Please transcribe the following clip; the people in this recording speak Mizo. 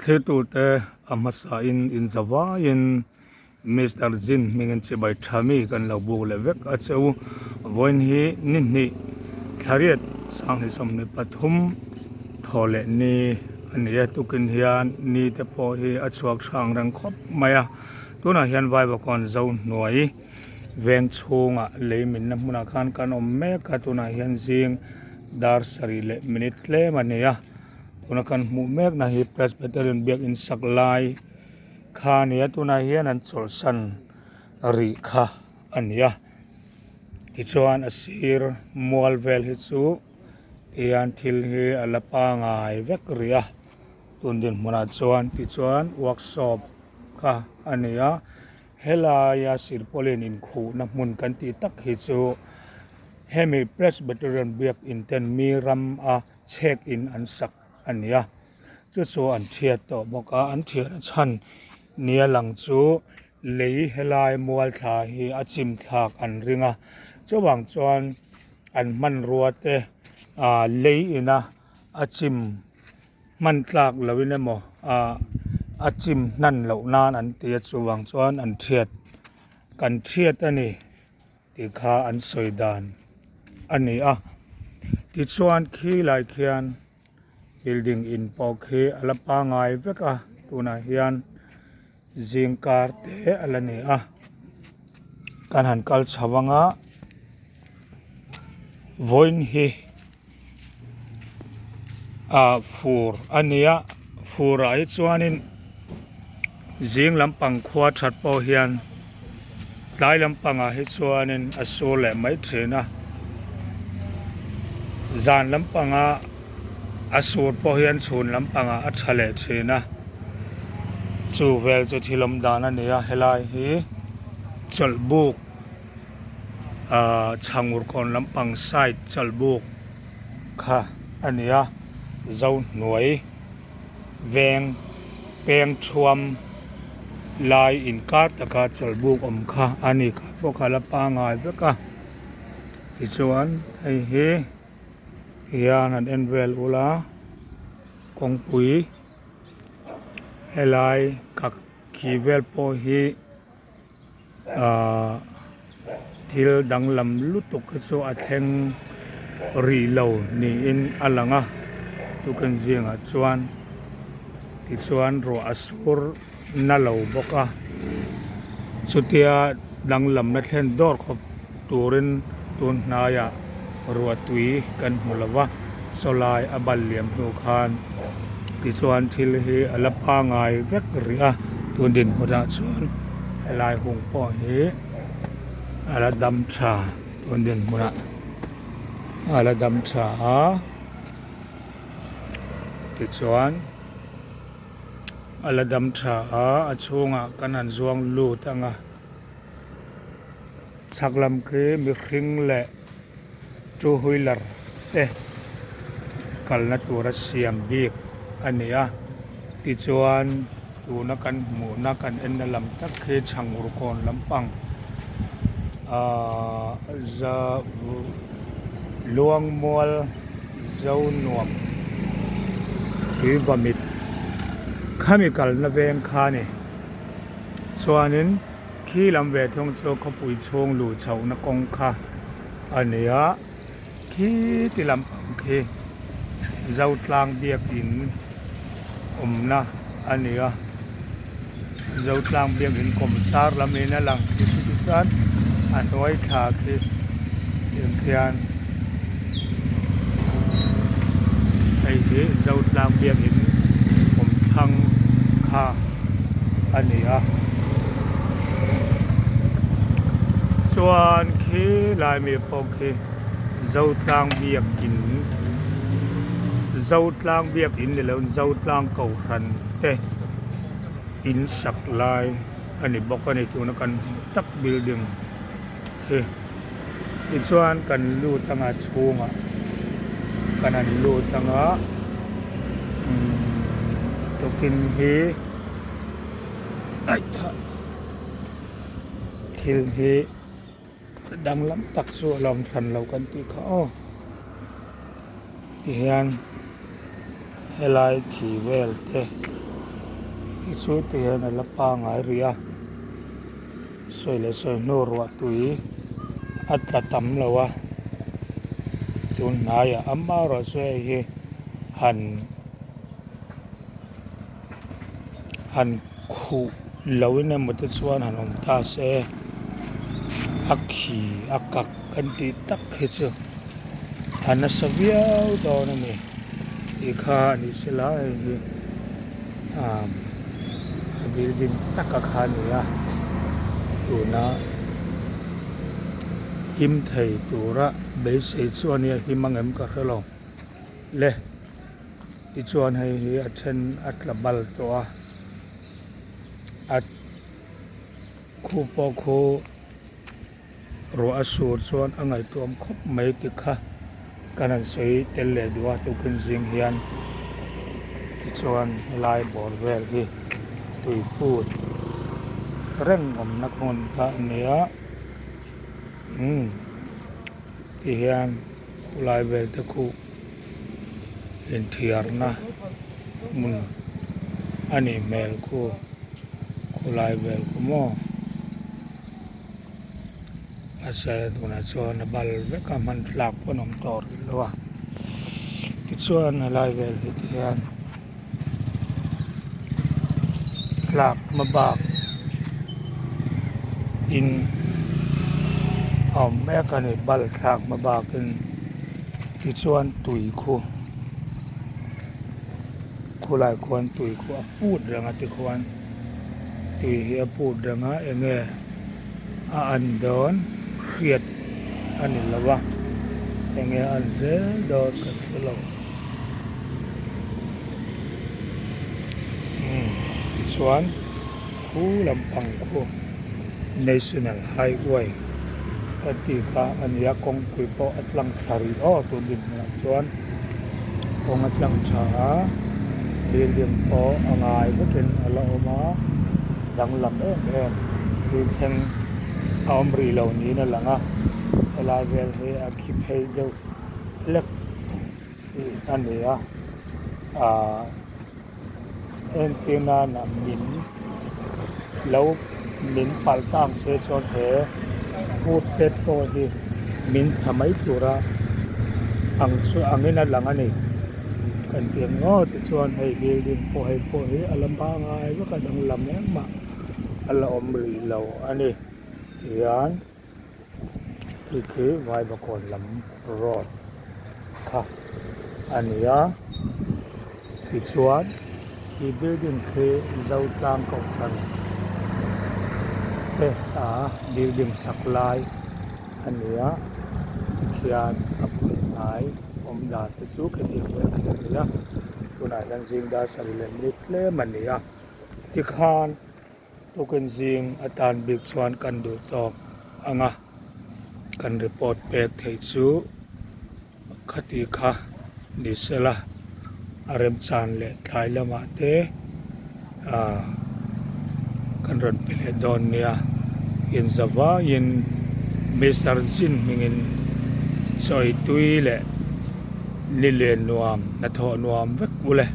Thlirtute a hmasain inzavaiin Mister Jin hmingin chibai tha mi kan lo buk leh vek a che u. Vawiin hi ni hnih thlariat sanghnih 23 thaw leh ni a ni e. Tukin hian ni te pawh hi a chhuak hrang reng khawp mai a. Tunah hian Vaivakawn zo hnuai veng chhungah lei minna hmunah khan kan awm mek a. Tunah hian zing dar sarih leh minute tlem a ni a. Tuna kan hmuh mekna hi Presbyterian biakin sak lai kha a ni a, tunah hian an chawlhsan rih kha a ni a. Tichuan a sir mual vel hi chu tihian thil hi a la pangai vek rih a, tun dinhmunah chuan tichuan workshop kha a ni a. Helaia Sirpawlin inkhuhna hmun kan tih tak hi chu hemi Presbyterian biakin ten mi ram a chhek in an sak a ni a, chu chu an thiat tawh bawk a, an thian a chhan nia lang chu lei helai mual thla hi a chim thlak an ring a, chuvang chuan an hmanrua te ah lei ina a chim hman tlak lo in emaw ah a chim hnan loh nan an ti a chuvang chuan an thiat kan thiat a ni. Tih kha an sawi dan a ni a, tichuan khi lai khian building in pawh khi a la pangai vek a, tunah hian zing kar te a la ni a, kan han kal chho ang a, vawiin hi ah fur a ni a fur ah hi chuanin zing lampang khua that pawh hian tlai lampangah hi chuanin a sur leh mai thin a zan lampanga a sur pawh hian chhun lampangah a tha leh thin a chu vel chu thil awm dan a ni a helai hi chawlhbuk. Ahh chhangur kawn lampang side chalbuk kha a ni a zohnuai veng peng thuam lai inkar taka chalbuk awm kha a ni kha pawh kha la pangai vek a tichuan hei hi hian han en vel ula kawngpui helai kak khi vel pawh hi. Ahh thil danglam lutuk hi chu a thleng rih lo niin a lang a tukin zingah chuan tichuan ruah a sur na lo bawk a chutia danglamna thlen dawr khawp turin tun hnaiah ruah tui kan hmu lo va sawlai a bal liam hnu khan tichuan thil hi a la pangai vek rih a tun dinhmunah chuan helai hung pawh hi a la dam tha tun dinhmunah a la dam tha a tichuan a la dam tha a a chhungah kan han zuang lut ang a. Chhak lam khi mihring leh two wheeler te kalna tura siam bik a ni a tichuan tuna kan hmuhna kan enna lam tak khi chhangur kawn lampang ahh Luangmual Zonuam Tuivamit khami kalna veng kha a ni chuanin. Khi lam ve thung chu khawpui chhung luh chhohna kawng kha a ni a, khi ti lampang khi Zotlang biakin awmna a ni a, Zotlang biakin kawmchar lam in a lang khi chuti chuan a hnuai thla khi tiang khian hei hi Zotlang biakin awmthlang kha a ni a. Chuan khi lai mi pawh khi Zotlang biakin Zotlang biakin ni loin Zotlang Kohhran te in sak lai a ni bawk a ni tuna kan hmuh tak building khi tichuan kan lut anga chhungah kan han lut anga umm tukin hi. Thil hi danglam tak chu a lawm hran lo kan tih kha aw tihian helai khi vel te. Hi chu ti hian a la pangai rih a, sawi leh sawi hnu ruah tui a tla tam lo a, tun hnaiah amaherawh chu hei hi han han khuh lo in emaw te chuan han awm ta se a khi a kak kan tih tak hi chu a nasa viau dawn a ni tih kha a ni sela hei hi ah a building taka kha a ni a tuna him thei tura beisei chu a nia him ang em ka hre lo le. Tichuan hei hi a then a tla bal tawh a, a khu pawh khu ruah a sur chuan a ngaihtuam khawp mai ti kha kan han sawi tel leh duh a tukin zing hian tichuan helai bawr vel hi tui put reng awmna hmun kha a ni a umm tihian khulai vel te khu. Inthiarna hmun a nih hmel khu khawlai vel khu maw a sir tunah chuan a bal vek a hman tlak pawn a awm tawh rih lo a tichuan helai vel hi ti hian tlak hma bak in a awm mek a ni bal thlak hma bakin. Tichuan tui khu khulai khuan tui khu a put reng a tikhuan tui hi a put reng a enge a an dawn hriat a ni lo va enge a an zel dawn kan hre lo umm tichuan khu lampang khu national highway ka tih kha a ni a kawngpui pawh a tlang thla rih aw tun dinhmunah chuan kawng a tlang tha a building pawh a ngai vekin a la awm a danglam em em thil thleng a awm rih lo niin a lang a helai vel hi a khi phei deuh hlek a ni a ahh. Entir nana min lo min palh tang se chuan he footpath pawh hi min thla mai tura ang chu angin a lang a ni. Kan tih ang aw tichuan hei building pawh hei pawh hi a la pangai vek a danglam engmah a la awm rih lo a ni tihian khi khi Vaivakawn lam road kha a ni a tichuan khi building khi Zotlang kohhran te a building sak lai a ni a tikhian a bul hnai awm dan te chu khitiang vel khi a ni a tunah hian zing dar sarih leh minute tlem a ni a tikhan. Tukin zing atan bik chuan kan duh tawk ang a, kan report pek theih chu khati kha ni sela a remchan leh tlai lamah te ah kan rawn pe leh dawn nia inzavaiin Mister Jin hmingin chawi tui leh ni len nuam hnathawh nuam vek ule.